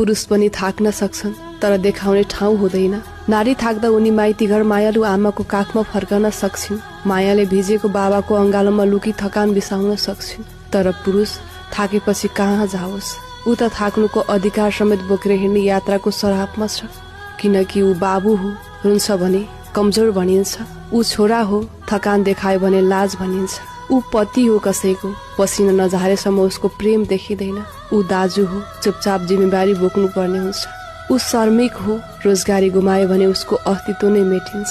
पुरुष पनि थाक्न सक्छन् तर देखाउने ठाउँ हुँदैन। नारी थाक्दा उनी माइती घर मायालु आमाको काखमा फर्कन सक्छिन्। मायाले भिजेको बाबाको अंगालोमा लुकी थकान बिसाउन सक्छिन्। तर पुरुष थाकेपछि कहाँ जाओस्? ऊ त थाक्नुको अधिकार समेत बोकेर हिँड्ने यात्राको सरापमा छ। किनकि ऊ बाबु हो, रुन्छ भने कमजोर भनिन्छ। ऊ छोरा हो, थकान देखायो भने लाज भनिन्छ। ऊ पति हो कसैको, पसिना नझारेसम्म उसको प्रेम देखिँदैन। ऊ दाजु हो, चुपचाप जिम्मेवारी बोक्नु पर्ने हुन्छ। ऊ श्रमिक हो, रोजगारी गुमायो भने उसको अस्तित्व नै मेटिन्छ।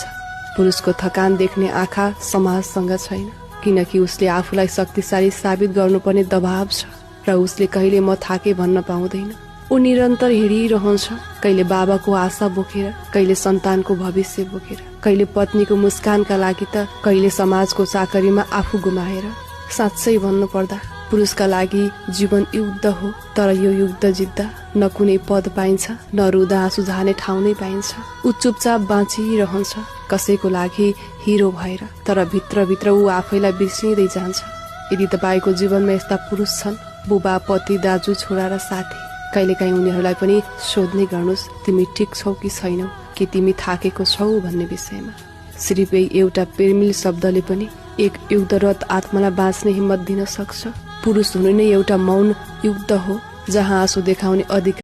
पुरुषको थकान देख्ने आँखा समाजसँग छैन, किनकि उसले आफूलाई शक्तिशाली साबित गर्नुपर्ने दबाव छ र उसले कहिले म थाके भन्न पाउँदैन। ऊ निरन्तर हिँडिरहन्छ, कहिले बाबाको आशा बोकेर, कहिले सन्तानको भविष्य बोकेर, कहिले पत्नीको मुस्कानका लागि त कहिले समाजको चाकरीमा आफू गुमाएर। साँच्चै भन्नु पर्दा पुरुषका लागि जीवन युद्ध हो, तर यो युद्ध जित्दा न कुनै पद पाइन्छ, न रुदा आँसु झार्ने ठाउँ नै पाइन्छ। ऊ चुपचाप बाँचिरहन्छ कसैको लागि हिरो भएर, तर भित्रभित्र ऊ आफैलाई बिर्सिँदै जान्छ। यदि तपाईँको जीवनमा यस्ता पुरुष छन्, बुबा, पति, दाजु, छोरा र साथी, कहिलेकाहीँ उनीहरूलाई पनि सोध्ने गर्नुहोस्, तिमी ठिक छौ कि छैनौ, कि तिमी थाकेको छौ भन्ने विषयमा। सिर्फ एउटा प्रेमिल शब्दले पनि एक युद्धरत आत्मालाई बाँच्ने हिम्मत दिन सक्छ। पुरुष हुनु नै एउटा मौन युद्ध हो, जहाँ आँसु देखाउने अधिकार